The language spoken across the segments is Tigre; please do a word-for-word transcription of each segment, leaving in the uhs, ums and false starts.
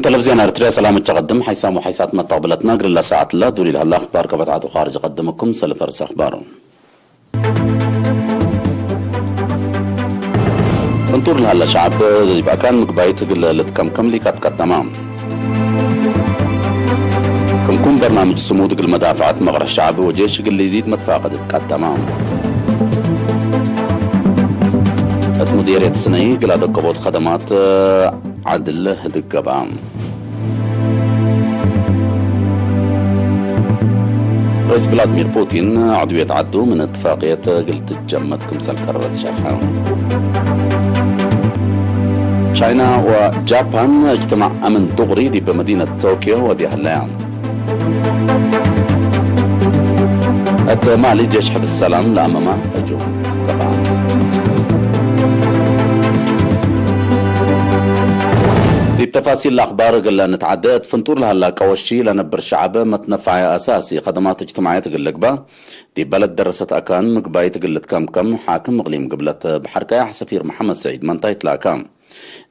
ተለቪዝዮን ኤርትርያ ሰላም እት ቀድም ሓይሳም ወሓይሳት መተቅብለትና እግል ለሰዓት ለዱሊል ሀለ አኽባር ከበትዓት ወኻርጅ ቀድምኩም ሰልፍ እርስ አኽባር። ፍንጡር ለሀለ ሸዐብ ዲብ አካን ምግባይት እግል ልትከምከም ሊቃት ቀደመ። ክምኩም በርናምጅ ስሙድ እግል መዳፍዐት መቅረሕ ሸዐብ ወጄሽ እግል ሊዚድ መትፋቀድት ቀደመ። እት ሙዴርየት ስነይ እግል አደቀቦት ከደማት ዐድል ህድግ ገብአ። ርኢስ ቭላድሚር ፑቲን፣ ዕድውየት ዐዱ ምን እትፋቅየት እግል ትጀመድ ክምሰል ቀረረት ሸርሐ። ቻይና ወጃፓን፣ እጅትማዕ አምን ዱቅሪ ዲብ መዲነት ቶክዮ ወድየ ሀለያ። እት ማሊ ጄሽ ሕፍዝ ሰላም ለአመመ ህጁም ገብአ። ዲብ ተፋሲል ለአኽባር እግል ንትዓደ፣ እት ፍንጡር ለሀላ ቀወሺ ለነብር ሸዐብ መትነፋዐ አሳሲ ከደማት እጅትማዕየት እግል ልግበእ፣ ዲብ በለድ ደረሰት አካን ምግባይት እግል ልትከምከም፣ ሓክም እቅሊም ግብለት በሐር ቀያሕ ሰፊር መሐመድ ሰዒድ መንታይ ትላከ።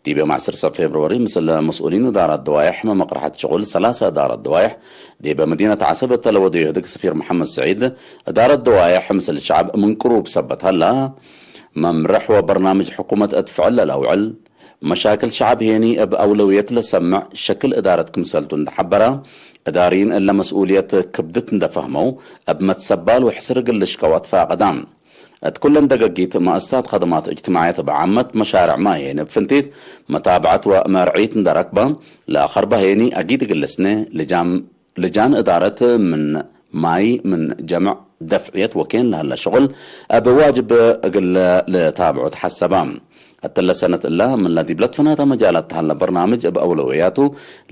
ዲብ ዮም ዐስር ሰብ ፌብርዋሪ፣ ምስል መስኡሊን እዳራት ደዋይሕ መመቅረሐት ሽቁል ሰላሰ እዳራት ደዋይሕ ዲብ መዲነት ዐሰብ እተ ለወደዩ ህድግ ሰፊር መሐመድ ሰዒድ፣ እዳረት ደዋይሕ ምስል ሸዐብ ምን ቅሩብ ሰበት ሀላ፣ መምርሕ ወበርናምጅ ሕኩመት እት ፍዕል ለለአውዕል፣ መሻክል ሸዐብ ሄኒ እብ አውለውየት ለሰምዕ ሸክል እዳረት ክምሰልቱ እንደ ሐበረ፣ እዳሪን እለ መስኡልየት ክብድት እንደ ፈህመው፣ እብ መትሰባል ወሕስር እግል ልሽቀው አትፋቀዳ። እት ኩለን ደገጊት መአሳት ከደማት እጅትማዕየት እብ ዓመት መሻርዕ ማይ ሄኒ እብ ፍንቲት መታብዐት ወመርዒት እንደ ረክበ፣ ለአከርበ ሄኒ አጊድ እግል ልስኔ ልጃም፣ ልጃን እዳረት ምን ማይ ምን ጀምዕ ደፍዕየት ወኬን ለሀለ ሽቁል እብ ዋጅብ እግል ልታብዖ ተሐሰበ። እትለ ሰነት እለ ምን ለዲብ ለትፈናተ መጃላት ተሀለ በርናምጅ እብ አውለውያቱ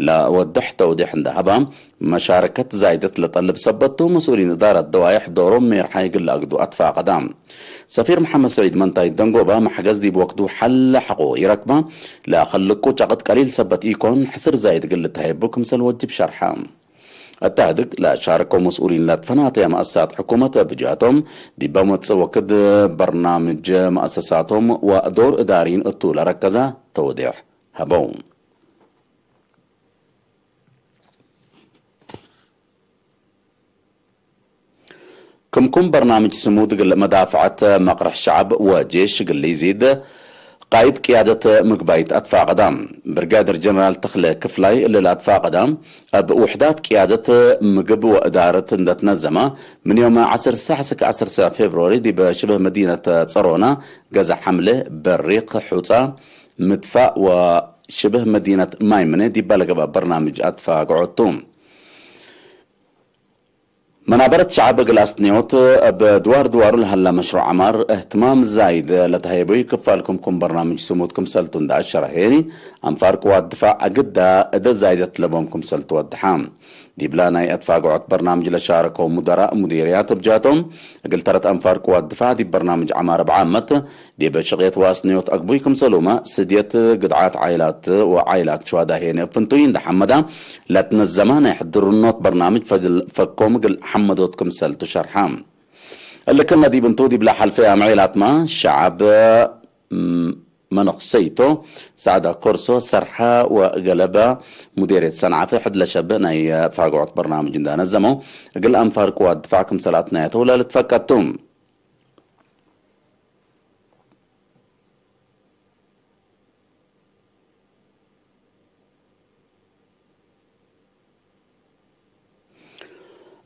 ለወድሕ ተውዴሕ እንደ ሀበ፣ መሻረከት ዛይደት ለጠልብ ሰበት ቱ፣ መስኡሊን እዳረት ደዋይሕ ዶሮም ሜርሓይ እግል ለአግዱ አትፋቀዳ። ሰፊር መሐመድ ሰዒድ መንታይ ደንጎበ፣ መሕገዝ ዲብ ወክዱ ሐል ሐቆ ኢረክበ፣ ለአከልቁ ጨቅጥ ቀሊል ሰበት ኢኮን፣ ሕስር ዛይድ እግል ልትሀየቡ ክምሰል ወጅብ ሸርሐ። እተ ህድግ ለሻርከው መስኡሊን ለትፈናተየ መአሳት ሕኩመት ብጃቶም፣ ዲበ መጽእ ወክድ በርናምጅ መአሰሳቶም ወዶር እዳሪን እቱ ለረከዘ ተውዴሕ ሀበው። ክምኩም በርናምጅ ስሙድ እግል መዳፍዐት መቅርሕ ሸዐብ ወጄሽ እግል ኢዚድ፣ ቃይድ ቅያደት ምግባይት አትፋቀዳ። ብርጋዴር ጀነራል ተኽለ ክፍላይ እሊ ለአትፋቀዳ፣ እብ ውሕዳት ቅያደት ምግብ ወእዳረት እንደ ትነዘመ፣ ምን ዮም ዐስር ሳዕ እስክ ዐስር ሳዕ ፌብርዋሪ ዲብ ሽብህ መዲነት ጸሮና፣ ገዘ ሐምሌ፣ በሪቅ፣ ሑጻ፣ ምድፋእ ወሽብህ መዲነት ማይምነ ዲበ ለገብአ በርናምጅ አትፋግዖ ቱ። መናበረት ሸዐብ እግል አስትንዮት እብ ድዋር ድዋሩ ለሀላ መሽሩዕ ዐማር እህትማም ዛይድ ለተሀየቦዩ ክፋል ክምኩም በርናምጅ ስሙድ ክምሰልቱ እንደ አሸረ ሄኒ፣ አንፋር ቅዋት ድፋዕ አግዳ እደ ዛይደት ለቦም ክምሰልቱ ወድሐ። ዲብላ ናይ አትፋግዖት በርናምጅ ለሻረከው ሙደራእ ሙዲርያት እብ ጃቶም፣ እግል ተረት አንፋር ቅዋት ድፋዕ ዲብ በርናምጅ ዐማር እብ ዓመት፣ ዲብ ሽቅየት ወአስንዮት አግቡይ ክምሰሉመ፣ ስድየት ግድዓት ዓይላት ወዓይላት ሸዋዳ ሄነ እብ ፍንቱይ እንደ ሐመዳ፣ ለትነዘመ ናይ ሕድርኖት በርናምጅ ፈድል ፈኮም እግል ሐመዶት ክምሰልቱ ሸርሐ። እሊ ክነ ዲብ እንቱ፣ ዲብለ ሐልፈ አምዔላትመ፣ ሸዐብ፣ ም-፣ መነክሰይቶ፣ ሳዕዳ ኮርሶ፣ ሰርሐ ወገለበ፣ ሙዴርየት ሰንዓፈ፣ ሕድ ለሸብህ ናይ ፋግዖት በርናምጅ እንዳ ነዘመው፣ እግል አንፋር ቅዋት ድፋዕ ክምሰል አትናየተው ለልትፈቀድ ቱ።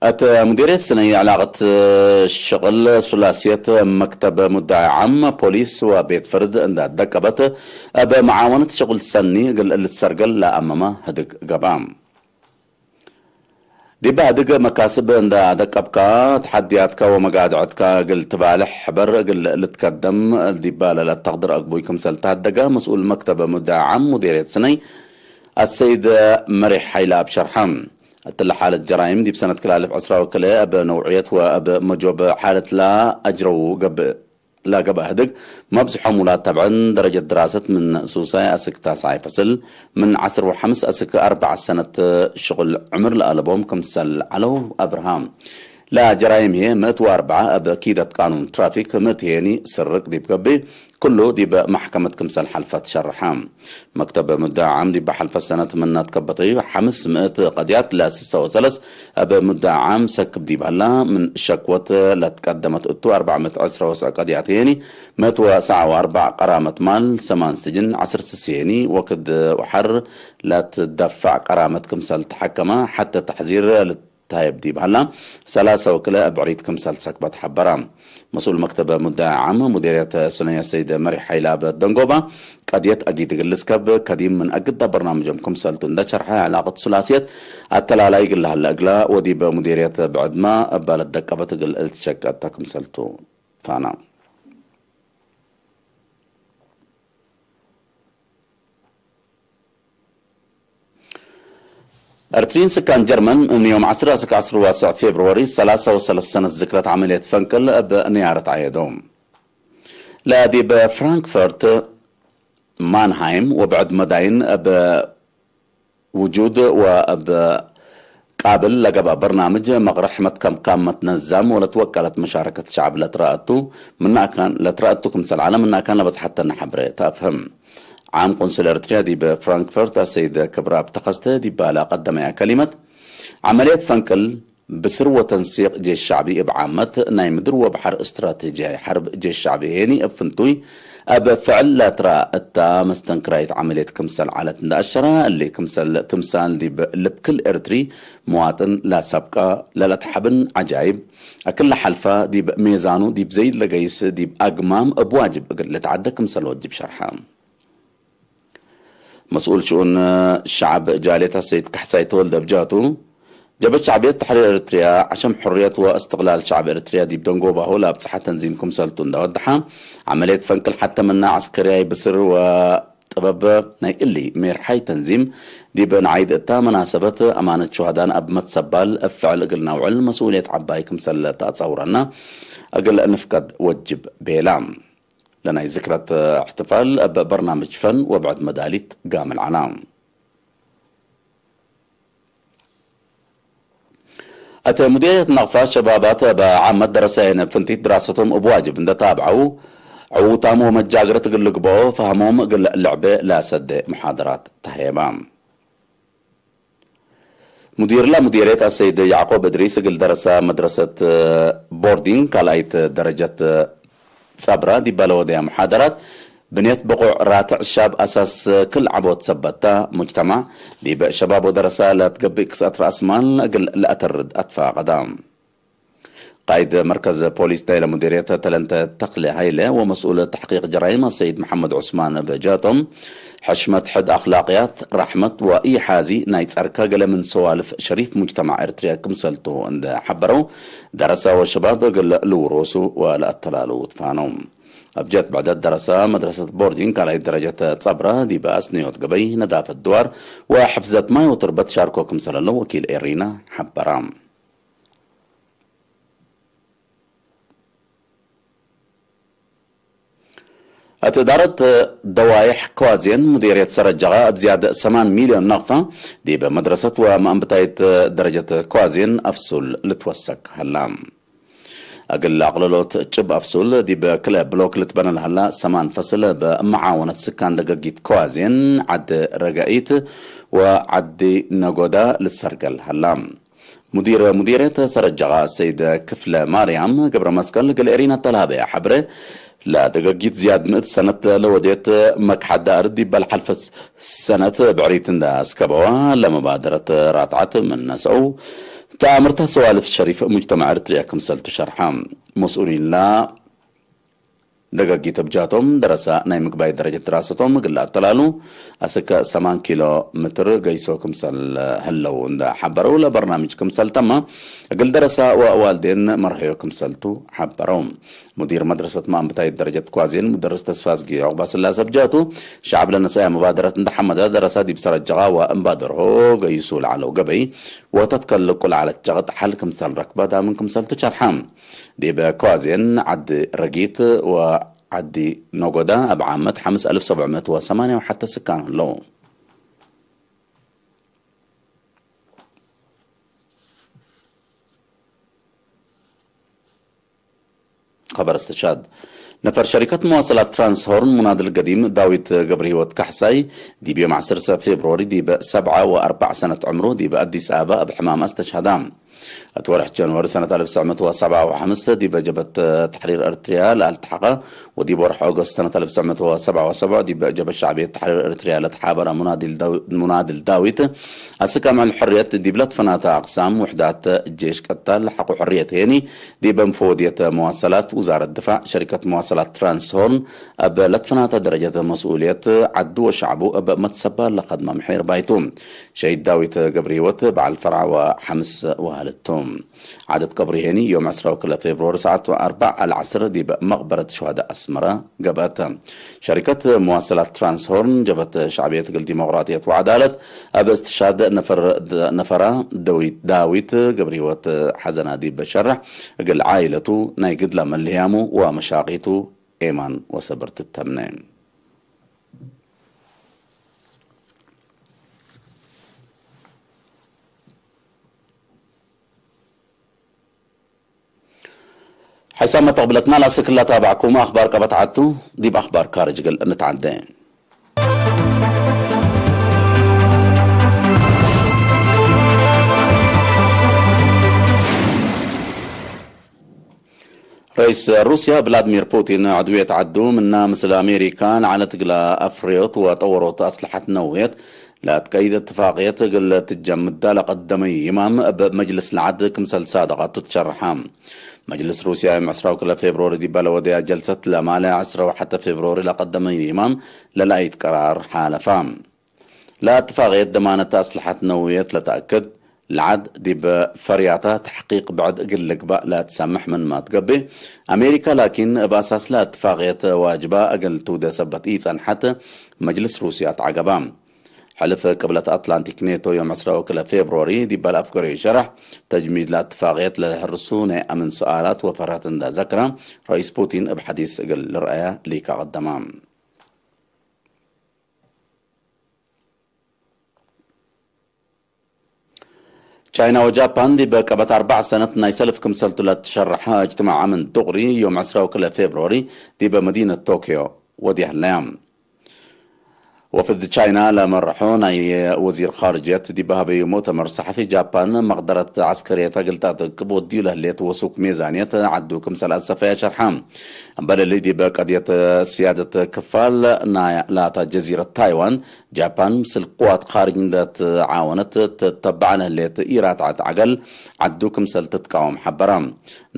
እት ሙዲርየት ስነይ ዕላቀት ሽቅል ሱላስየት መክተብ ሙዳዒ ዓም፣ ፖሊስ ወቤት ፍርድ እንዳ ደቀበት፣ እብ መዓወነት ሽቅል ሰኒ እግል ልትሰርገል ለአመመ ህድግ ገብአ። ዲበ ህድግ መካስብ እንደ አደቀብካ፣ ተሐድያትካ ወመጋድዐትካ እግል ትባልሕ ሕበር እግል ልትከደም ዲበ ለለተቅድር አግቡይ ክምሰል ተሀደገ መስኡል መክተብ ሙዳዒ ዓም ሙዴርየት ስነይ አሰይድ መሬሕ ሐይለ አብ ሸርሐ። እትለ ሓለት ጀራይም ዲብ ሰነት ክል አልፍ ዕስራ ወክልኤ እብ ነውዕየት ወእብ መጆብ ሓለት ለአጅረው ገብእ ለገብአ ህድግ፣ መብዝሖም ውላድ ተብዕን ደረጀት ድራሰት ምን ሱሳይ አስክ ታስዓይ ፈስል፣ ምን ዐስር ወሐምስ አስክ አርበዕ ሰነት ሽቁል ዕምር ለአለቦም ክምሰል ዐለው አብርሃም። ለጀራይም ህዬ ምእት ወአርበዕ እብ ኪደት ቃኑን ትራፊክ፣ ምእት ህዬኒ ስርቅ ዲብ ገብእ፣ ክሉ ዲብ መሕከመት ክምሰል ሐልፈ ትሸርሐ። መክተብ ሙደዒ ዓም ዲብ ሐልፈ ሰነት ምነ ትከበተዩ ሐምስ ምእት ቀድያት ለስሰ ወሰለስ እብ ሙደዒ ዓም ሰክብ ዲብ ሀላ፣ ምን ሸክወት ለትቀደመት እቱ አርበዕ ምእት ዕስረ ወሰዕ ቀድያት ህዬኒ፣ ምእት ወሰዕ ወአርበዕ ቀራመት ማል፣ ሰማን ስጅን፣ ዐስር ስስየኒ ወክድ ወሐር ለትደፈዕ ቀራመት ክምሰል ተሐከመ፣ ሐተ ተሕዚር ልትሀየብ ዲብ ሀላ፣ ሰላሰ ወክልኤ እብ ዕሪት ክምሰል ሰክበት ሐበረ። መስኡል መክተብ ሙደዒ ዓም ሙዴርየት ሱነየ ሰይድ መሪሕ ሐይለ እብ ደንጎባ፣ ቀድየት አጊድ እግል ልስከብ ከዲም ምን አግዳ በርናምጆም ክምሰልቱ እንደ ሸርሐ፣ ዕላቀት ሱላስየት አተላላይ እግል ለሀለ እግላ ወዲብ ሙዴርየት ብዕድመ እበ ለትደቀበት እግል ልትሸቀጥ ተ ክምሰልቱ ፋና። ኤርትሪን ስካን ጀርመን ምን ዮም ዐስር አስክ ዐስር ወሰዕ ፌብርዋሪ ሰላሳ ወሰለስ ሰነት ዝክረት ዐመልየት ፈንቅል እብ ንያረት ዐየደው። ለዲብ ፍራንክፈርት ማንሃይም ወብዕድ መዳይን እብ ውጁድ ወእብ ቃብል ለገብአ በርናምጅ መቅርሕ መትከምካም መትነዛም ወለትወቀለት መሻረከት ሸዕብ ለትረአቱ ምነ አካን፣ ለትረአቱ ክምሰል ዐለ ምነ አካን ለበጽሐተነ ሐብሬ ተአፍህም። ዓም ቁንስል ኤርትርያ ዲብ ፍራንክፈርት አሰይድ ክብረአብ ተኸስተ ዲብ ለቀደመያ ከሊመት፣ ዐመልየት ፈንቅል ብስር ወተንሲቅ ጄሽ ሸዕቢ እብ ዓመት፣ ናይ ምድር ወበሐር እስትራቴጂያይ ሐርብ ጄሽ ሸዕቢ ሄኒ እብ ፍንቱይ እብ ፍዕል ለትረአ እታ መስተንክራይት ዐመልየት ክምሰል ዐለት እንደ አሸረ፣ እሊ ክምሰል ትምሳል ዲብ ልብ ክል ኤርትሪ ምዋጥን ለሰብቀ ለለትሐብን ዐጃይብ፣ አክለ ሐልፈ ዲብ ሜዛኑ ዲብ ዘይድ ለገይስ ዲብ አግማም እብ ዋጅብ እግል ልትዐደ ክምሰል ወጅብ ሸርሐ። መስኡል ሽኡን ሸዕብ ጃልየት አሰይድ ካሕሳይ ተወልደ ብጃቱ፣ ጀብህት ሸዕብየት ተሕሪር ኤርትርያ፣ ዐሸም ሕርየት ወእስትቅላል ሸዕብ ኤርትርያ ዲብ ደንጎባሁ ለአብጽሐ ተንዚም ክምሰልቱ እንደ ወደሐ፣ ዐመልየት ፈንቅል ሐተ ምነ ዐስከርያይ ብስር ወጥበብ ናይ እሊ ሜርሓይ ተንዚም ዲብ ነዓይድ እታ መናሰበት አማነት ሹሀዳን አብ መትሰባል እብ ፍዕል እግል ነውዕል መስኡልየት ዐባይ ክምሰል ተአጸውረና እግል ንፍቀድ ወጅብ ቤላ። ለናይ ዝክረት እሕትፋል እብ በርናምጅ ፈን ወብዕድ መዳሊት ጋምል ዐላ። እት ሙዴርየት ነቅፋ፣ ሸባባት እብ ዓመት ደረሳይን እብ ፍንቲት ድራሰቶም እብ ዋጅብ እንደ ታብዐው፣ ዕዉታም ወመጃግረት እግል ልግብኦ ፈሀሞም እግል ልዕቤ ለሰዴ መሓደራት ተሀየባ። ሙዲርለ ሙዲርየት አሰይድ ያዕቆብ እድሪስ እግል ደረሰ መድረሰት ቦርዲንግ ካልኣይት ደረጀት ጸብራ ዲበ ለወደየ መሓደራት፣ ብንየት ብቁዕ ራትዕ ሻብ አሳስ ክል ዐቦት ሰበት ተ፣ ሙጅተማዕ ዲብ ሸባብ ወደረሰ ለትገብእ ክስአት ረአስ ማል እግል ለአተርድ አትፋቀደ። ቃይድ መርከዝ ፖሊስ ናይለ ሙዲርየት ተለንተ ተክለ ሀይለ ወመስኡል ተሕቂቅ ጀራይም አሰይድ መሐመድ ዑስማን እብ ጀቶም፣ ሕሽመት ሕድ አክላቅያት፣ ረሕመት ወኢሓዚ ናይ ጸርከ ገሌ ምን ሰዋልፍ ሸሪፍ ሙጅተማዕ ኤርትርያ ክምሰልቱ እንደ ሐበረው፣ ደረሰ ወሸባብ እግል ልውሮሱ ወለአተላሉ ትፋነው። እብ ጀት ብዕደት ደረሰ መድረሰት ቦርዲንግ ካልኣይት ደረጀት ጸብረ ዲበ አስነዮት ገበይ፣ ነዳፈት ድዋር ወሕፍዘት ማይ ወትርበት ሻርኮ ክምሰለለው ወኪል ኤሪና ሐበረ። እት እዳረት ደዋይሕ ከዋዜን ሙዴርየት ሰረጀቀ እብ ዝያድ ሰማን ሚልዮን ናቅፋ ዲብ መድረሰት ወመአንብታይት ደረጀት ከዋዜን አፍሱል ልትወሰክ ሀላ። እግል አቅለሎት ጭብ አፍሱል ዲብ ክልኤ ብሎክ ልትበነ ለሀላ ሰማን ፈስል እብ መዓወነት ስካን ደገጊት ከዋዜን ዐድ ረገኢት ወዐዲ ነጎዳ ልትሰርገል ሀላ። ሙዲር ሙዲርየት ሰረጀቀ ሰይድ ክፍለ ማርያም ገብረ መስቀል እግል ኤሪና ተልሀበየ ሐብሬ፣ ለደገጊት ዝያድ ምእት ሰነት ለወዴት መክሐድ ዳር ዲበ ለሐልፈ ሰነት ብዕሪት እንደ አስከበዋ ለመባደረት ራትዓት ምን ነስአው ተአምርተ ሰዋልፍ ሸሪፍ ሙጅተማዕ ኤርትርያ ክምሰልቱ ሸርሐ። መስኡሊንላ ደገጊት እብ ጃቶም ደረሳ ናይ ምግባይ ደረጀት ድራሰቶም እግል ለአተላሉ አስክ ሰማን ኪሎ ምትር ገይሶ ክምሰል ህለው እንደ ሐበረው፣ ለበርናምጅ ክምሰል ተመ እግል ደረሳ ወአዋልዴን መርሐዮ ክምሰልቱ ሐበረው። ሙዲር መድረሰት መአንብታይት ደረጀት ኳዜን ሙደርስ ተስፋዝጊ ዑቅባስላሰ እብ ጃቱ፣ ሸዐብ ለነሰአያ መባደረት እንደ ሐመደ ደረሳ ዲብ ሰረጀቃ ወእምባደርሆ ገይሱ ለዐለው ገበይ ወተትከልቁ ለዐለት ጀቅጥ ሐል ክምሰል ረክበ ዳምን ክምሰልቱ ሸርሐ። ዲብ ከዋዜን ዐዲ ረጊት ወዐዲ ነጎዳ እብ ዓመት ሐምስ አልፍ ሰብዕ ምእት ወሰማንያ ወሐተ ስካን ህለው። ኸበር እስትሻድ። ነፈር ሸሪከት መዋሰላት ትራንስ ሆርን ሙናድል ገዲም ዳዊት ገብረህይወት ካሕሳይ፣ ዲብ ዮም ዐስር ፌብሩዋሪ ዲብ ሰብዓ ወአርበዕ ሰነት ዕምሩ ዲብ አዲስ አበባ እብ ሕማም አስተሽሀዳ። እት ወርሕ ጃንዋሪ ሰነት አልፍ ትሰዕ ምእት ወሰብዓ ወሐምስ ዲብ ጀብሀት ተሕሪር ኤርትርያ ለአልተሐቀ፣ ወዲብ ወርሕ ኦገስት ሰነት አልፍ ትሰዕ ምእት ወሰብዓ ወሰብዕ ዲብ ጀብሀት ሸዕብየት ተሕሪር ኤርትርያ ለተሓበረ ሙናድል ዳው-፣ ሙናድል ዳዊት፣ አስክ አምዕል ሕርየት ዲብ ለትፈናተ አቅሳም ውሕዳት ጄሽ ቀጣል ሐቆ ሕርየት ሄኒ፣ ዲብ መፈወድየት መዋሰላት ውዛረት ድፋዕ፣ ሸሪከት መዋሰላት ትራንስ ሆርን እብ ለትፈናተ ደረጀት መስኡልየት ዐዱ ወሸዕቡ እብ መትሰባል ለከድመ ምሒር ባይቱ። ሸሂድ ዳዊት ገብረህይወት በዐል ፈርዕ ወሐምስ ወሀልቱ። ዓደት ቀብሩ ሄኒ ዮም ዕስራ ወክልኤ ፌብሩዋሪ ሰዓት አርበዕ አልዐስር ዲብ መቅበረት ሹሀዳእ አስመረ ገብአት። ሸሪከት መዋሰላት ትራንስ ሆርን ጀብሀት ሸዕብየት እግል ዲሞቅራጥየት ወዐዳለት እብ እስትሻድ ነፈር-፣ ነፈራ ደዊት ዳዊት ገብረህይወት ሐዘና ዲብ ሸርሕ፣ እግል ዓኢለቱ ናይ ግድላ መልህያሙ ወመሻቂቱ ኤማን ወሰብር ትተምነ። ሐይሳም መተቅብለትና ለአስክ ለታብዐኩም አክባር ቀበት ዐቱ፣ ዲብ አክባር ካርጅ እግል እንትዓደ። ረኢስ ሩስያ ቭላድሚር ፑቲን፣ ዕድውየት ዐዱ ምና ምስል አሜሪካ ለዐለት እግለ አፍረዮት ወጠወሮት አስለሐት ነውየት ለአትቀይድ እትፋቅየት እግል ትጀምዳ ለቀደመ ይማም እብ መጅልስ ለዐድ ክምሰል ሳደቀቱ ትሸርሐ። መጅልስ ሩስያ ዮም ዕስራ ወክልኤ ፌብሩዋሪ ዲበ ለወደያ ጀልሰት ለማለ ዕስራ ወሐተ ፌብሩዋሪ ለቀደመ ይማም ለለአይት ቀራር ሓለፋ። ለእትፋቅየት ደማነት አስለሐት ነውየት ለተአክድ ለዐድ፣ ዲብ ፈርያታ ተሕቂቅ ብዕድ እግል ልግባእ ለትሰምሕ ምንመ ትገብእ፣ አሜሪካ ላኪን እብ አሳስ ለእትፋቅየት ዋጅባ እግል ትውዴ ሰበት ኢጸንሐት፣ መጅልስ ሩስያ ተዐገባ። ሕልፍ ቅብለት አትላንቲክ ኔቶ ዮም ዕስራ ወክልኤ ፌብሩዋሪ ዲበ ለአፍገረዩ ሸርሕ፣ ተጅሚድ ለእትፋቅየት ለልሕርሱ ናይ አምን ሰኣላት ወፈርሀት እንደ ዘክረ፣ ረኢስ ፑቲን እብ ሐዲስ እግል ልርአያ ሊከ ቀደማ። ቻይና ወጃፓን ዲብ ቀበት አርበዕ ሰነት ናይ ሰልፍ ክምሰልቱ ለትሸረሐ እጅትማዕ አምን ዱቅሪ ዮም ዕስራ ወክልኤ ፌብሩዋሪ ዲብ መዲነት ቶክዮ ወድየ ህለያ። ወፍድ ቻይና ለመርሖ ናይ ወዚር ኻርጅየት ዲብ ሀበዩ ሙእተመር ሰሐፊ፣ ጃፓን መቅደረት ዐስከርየት እግል ተአትቅብ ወድዩ ለህሌት ወሱክ ሜዛንየት ዐዱ ክምሰል አሰፈየ ሸርሐ። እምበል እሊ ዲብ ቀድየት ስያደት ክፋል ናይ ላታ ጀዚረት ታይዋን፣ ጃፓን ምስል ቅዋት ኻርጅ እንደ ትዓወነት ትተበዕ ለህሌት ኢራትዐት ዐገል ዐዱ ክምሰል ትትቃወም ሐበረ።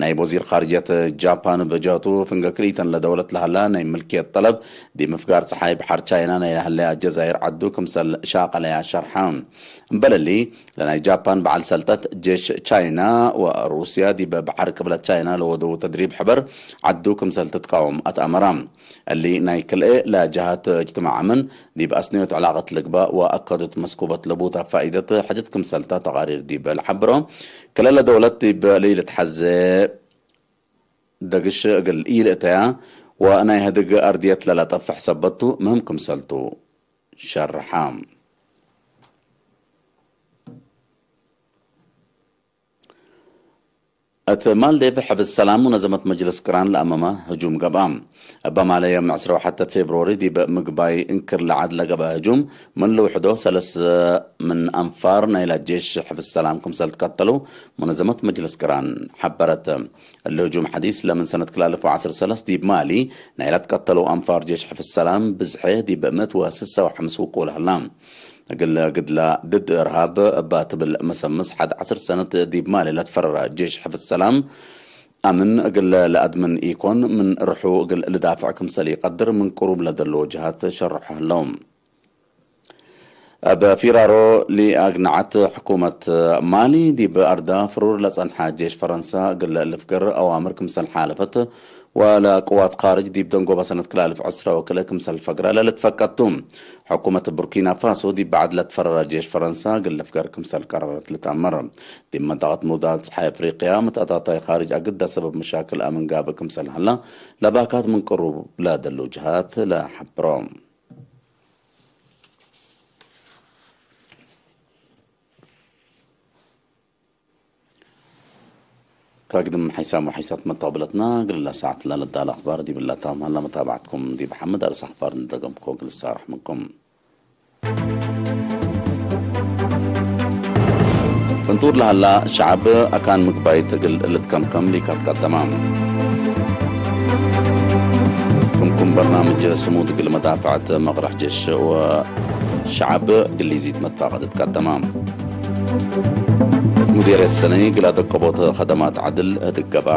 ናይብ ወዚር ኻርጅየት ጃፓን በጀቱ ፍንገ ክልኢተን ለደውለት ለሀላ ናይ ምልክየት ጠለብ ዲብ ምፍጋር ጸሓይ በሐር ቻይና ናይ ለሀለያ ጀዛይር ዐዱ ክምሰል ሻቀለያ ሸርሐ። እምበል እሊ፣ ለናይ ጃፓን በዐል ሰልጠት ጄሽ ቻይና ወሩስያ ዲብ በሐር ቅብለት ቻይና ለወደዉ ተድሪብ ሕበር ዐዱ ክምሰል ትትቃወም አትአመራ። እሊ ናይ ክልኤ ለጀሃት እጅትማዕ አምን ዲብ አስነዮት ዕላቀት ልግባእ ወአከዶት መስኩበት ለቡታ ፋኢደት ሕድት ክምሰልታ ተቃሪር ዲብ ለሐብሮ፣ ክልኤ ለደውለት ዲብ ለኢልትሐዜ ደግሽ እግል ኢልእተያ ወናይ ህድግ አርድየት ለለጠፍሕ ሰበቱ ምህም ክምሰልቱ ሸርሐ። እት ማልዴቭ፣ ሕፍዝ ሰላም ሙነዘመት መጅልስ ቅራን ለአመመ ህጁም ገብአ። እበ ማለ ዮም ዕስራ ወሐተ ፌብሩዋሪ ዲብ ምግባይ እንክር ለዐድ ለገብአ ህጁም፣ ምን ልውሕዶ ሰለስ ምን አንፋር ናይላ ጄሽ ሕፍዝ ሰላም ክምሰል ትቀተሉ፣ ሙነዘመት መጅልስ ቅራን ሐበረት። እሊ ህጁም ሐዲስ ለምን ሰነት ክልኤ አልፍ ወዐስር ሰለስ ዲብ ማሊ፣ ናይላ ትቀተሉ አንፋር ጄሽ ሕፍዝ ሰላም ብዝሐ ዲብ ምእት ወስሳ ወሐምስ ውቁል ሀላ። እግል ግድላ ድድ እርሃብ እባ ትብል መሰምስ ሐድ ዐስር ሰነት ዲብ ማሌ ለትፈረረ ጄሽ ሕፍዝ ሰላም አምን እግል ለአድምን ኢኮን፣ ምን ርሑ እግል ልዳፍዕ ክምሰል ኢቀድር ምን ቅሩብ ለደሎ ጀሃት ሸርሖ ህለው። እብ ፊራሮ ለአግነዐት ሕኩመት ማሊ ዲብ አርዳ ፍሩር ለጸንሐ ጄሽ ፈረንሳ እግል ልፍገር አዋምር ክምሰል ሓለፈት፣ ወለቅዋት ካርጅ ዲብ ደንጎበ ሰነት ክልኤ አልፍ ዕስራ ወክልኤ ክምሰል ፈግረ ለልትፈቀድ ቱ። ሕኩመት ቡርኪና ፋሶ ዲብ በዐድ ለትፈረረ ጄሽ ፈረንሳ እግል ልፍገር ክምሰል ቀረረት ልትአመር። ዲብ መንጠቀት ምውዳል ጸሓይ አፍሪቅያ፣ መትአታታይ ካርጅ አግደ ሰበብ መሻክል አምን ጋብእ ክምሰል ሀላ፣ ለባካት ምን ቅሩብ ለደሉ ጀሃት ለሐብሮ። ፈግድም ሐይሳም ወሐይሳት መተቅብለትና፣ እግል ለሰዓት ለልዳለ አኽባር ዲብ ለታም ሀላ መታብዐትኩም ዲብ ሐምድ አርስ አኽባር ንደገምኮ እግል ሳርሕ ምንኩም። ፍንጡር ለሀላ ሸዐብ አካን ምግባይት እግል ልትከምከም ሊካት ቀደመ። ክምኩም በርናምጅ ስሙድ እግል መዳፍዐት መቅረሕ ጀሽ ወሸዐብ ግሊዚት መትፋቀደት ቀደመ። እት ሙዴርየት ሰኒ እግል አደቀቦት ከደማት ዐድል ህድግ ገብአ።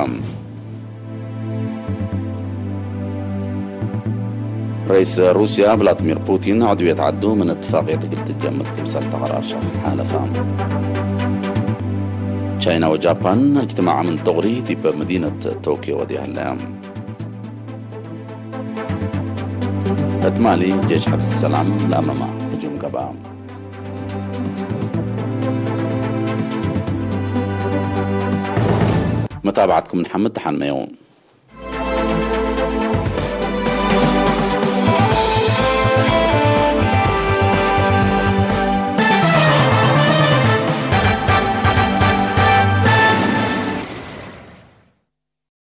ረኢስ ሩስያ ቭላድሚር ፑቲን፣ ዐድውየት ዐዱ ምን እትፋቅየት እግል ትጀምድ ክምሰል ተቀራር ሸርሕ ሓለፈ። ቻይና ወጃፓን፣ እጅትማዕ ምን ዶቅሪ ዲብ መዲነት ቶክዮ ወዴ ሀለያ። እት ማሊ፣ ጄሽ ሕፍዝ ሰላም ለአመመ ህጁም ገብአ። መታብዐትኩም ንሐምድ ተሓንመዩ።